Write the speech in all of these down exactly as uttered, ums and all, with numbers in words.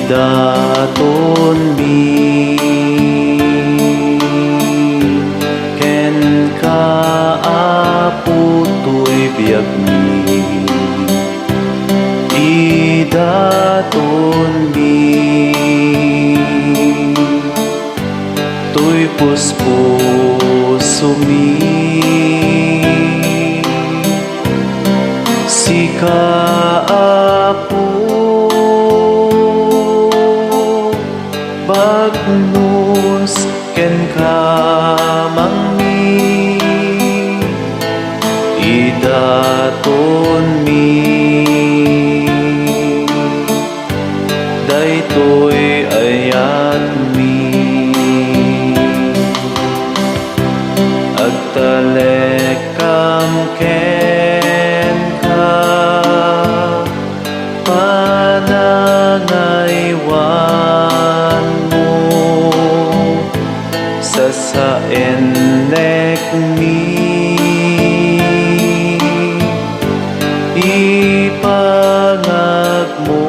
Idatonmi kenka, Apo, toy biagmi. Idatonmi toy puspusomi. Sika, Apo, bagnos kenka mangmi. Idatonmi daytoy ayatmi. Agtalekkam kenka, panangaywanmo, sasaennekmi, ipangagmo.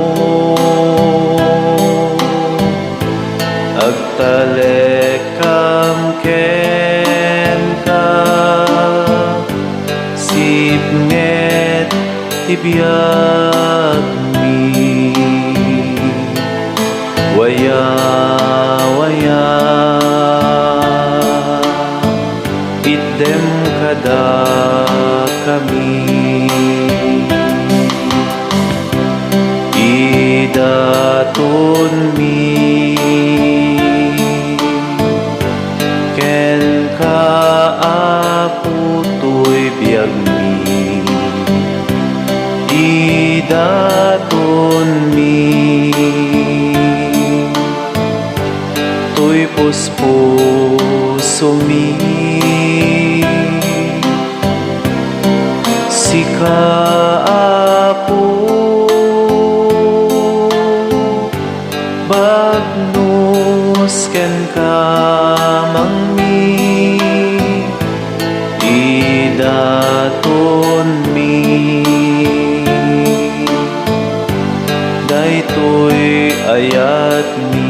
Agtalekkam kenka, sipnget ti biagmi. Waya, waya, itdem kadakami. Idatonmi kenka, Apo, toy biagmi. Idatonmi toy puspusomi. Sika, Apo, bagnos kenka mangmi. Idatonmi daytoy ayatmi.